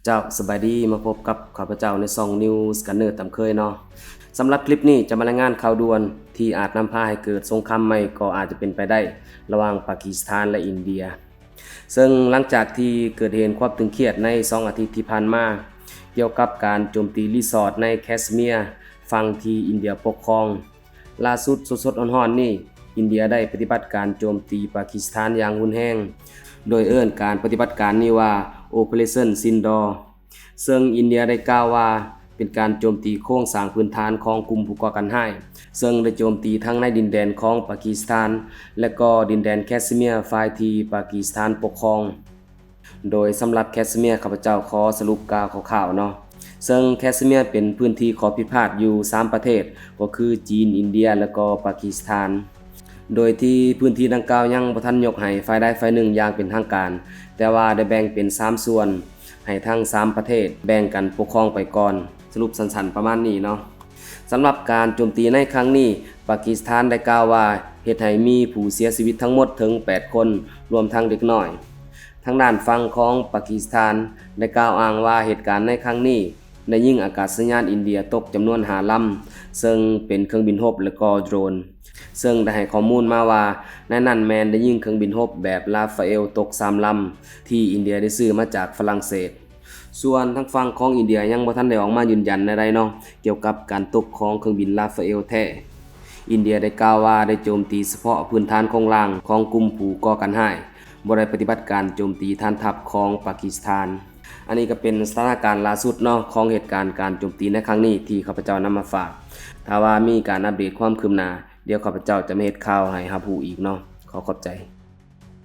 ເຈົ້າ ສະບາຍດີ ມາພົບກັບຂ້າພະເຈົ້າໃນຊ່ອງ News Gunner ຕາມເຄີຍເນາະ. ສຳລັບຄລິບນີ້ຈະມາລາຍງານຂ່າວດ່ວນທີ່ອາດນຳພາໃຫ້ເກີດສົງຄາມໃໝ່ກໍອາດຈະເປັນໄປໄດ້ ລະຫວ່າງປາກີສຖານ ແລະ ອິນເດຍ. ເຊິ່ງຫຼັງຈາກທີ່ເກີດເຫດຄວາມຕຶງຄຽດໃນສອງອາທິດທີ່ຜ່ານມາ ກ່ຽວກັບການໂຈມຕີຣີສອດໃນແຄສເມຍ ຝັ່ງທີ່ອິນເດຍປົກຄອງ, ລ່າສຸດສົດໆຮ້ອນໆນີ້ ອິນເດຍໄດ້ປະຕິບັດການໂຈມຕີປາກີສຖານຢ່າງຮຸນແຮງ, ໂດຍເອີ້ນການປະຕິບັດການນີ້ວ່າ Operation Sindoor, ເຊິ່ງອິນເດຍໄດ້ກ່າວວ່າເປັນການໂຈມຕີໂຄງສ້າງພື້ນຖານຂອງກຸ່ມຜູ້ກໍ່ການຮ້າຍ, ເຊິ່ງໄດ້ໂຈມຕີທັງໃນດິນແດນຂອງປາກີສຖານ ແລະ ກໍດິນແດນແຄສເມຍ ຝ່າຍທີ່ປາກີສຖານປົກຄອງ. ໂດຍສຳລັບແຄສເມຍ ຂ້າພະເຈົ້າຂໍສະຫຼຸບກ່າວຄ່າວໆເນາະ. ເຊິ່ງແຄສເມຍເປັນພື້ນທີ່ຂໍ້ພິພາດຢູ່ສາມປະເທດ ກໍຄືຈີນ, ອິນເດຍ ແລະ ກໍປາກີສຖານ. ໂດຍທີ່ພື້ນທີ່ດັ່ງກ່າວຍັງບໍ່ທັນຍົກໃຫ້ຝ່າຍໃດຝ່າຍໜຶ່ງຢ່າງເປັນທາງການ, ແຕ່ວ່າໄດ້ແບ່ງເປັນສາມສ່ວນ ໃຫ້ທັງສາມປະເທດແບ່ງກັນປົກຄອງໄປກ່ອນ. ສະຫຼຸບສັ້ນໆປະມານນີ້ເນາະ. ສຳລັບການໂຈມຕີໃນຄັ້ງນີ້, ປາກີສຖານໄດ້ກ່າວວ່າເຮັດໃຫ້ມີຜູ້ເສຍຊີວິດທັງໝົດເຖິງແປດຄົນ, ລວມທັງເດັກນ້ອຍ. ທາງດ້ານຝັ່ງຂອງປາກີສຖານໄດ້ກ່າວອ້າງວ່າເຫດການໃນຄັ້ງນີ້ໄດ້ຍິງອາກາດສະຍານອິນເດຍຕົກຈຳນວນຫ້າລຳ, ເຊິ່ງເປັນເຄື່ອງບິນຮົບ ແລະ ກໍໂດຣນ, ເຊິ່ງໄດ້ໃຫ້ຂໍ້ມູນມາວ່າໃນນັ້ນແມ່ນໄດ້ຍິງເຄື່ອງບິນຮົບແບບລາຟາເອວຕົກສາມລຳ ທີ່ອິນເດຍໄດ້ຊື້ມາຈາກຝຣັ່ງເສດ. ສ່ວນທາງຝັ່ງຂອງອິນເດຍຍັງບໍ່ທັນໄດ້ອອກມາຢືນຢັນແນວໃດເນາະ ກ່ຽວກັບການຕົກຂອງເຄື່ອງບິນລາຟາເອວແທ້. ອິນເດຍໄດ້ກ່າວວ່າໄດ້ໂຈມຕີສະເພາະພື້ນຖານໂຄງລ່າງຂອງກຸ່ມຜູ້ກໍ່ການຮ້າຍ, ບໍ່ໄດ້ປະຕິບັດການໂຈມຕີຖານທັບຂອງປາກີສຖານ. ອັນນີ້ກໍເປັນສະຖານະການລ່າສຸດເນາະ ຂອງເຫດການການໂຈມຕີໃນຄັ້ງນີ້ທີ່ຂ້າພະເຈົ້ານຳມາຝາກ. ຖ້າວ່າມີການອັບເດດຄວາມຄືບໜ້າ, ດຽວຂ້າພະເຈົ້າຈະມາເຮັດຂ່າວໃຫ້ຮັບຮູ້ອີກເນາະ. ຂໍຂອບໃຈ.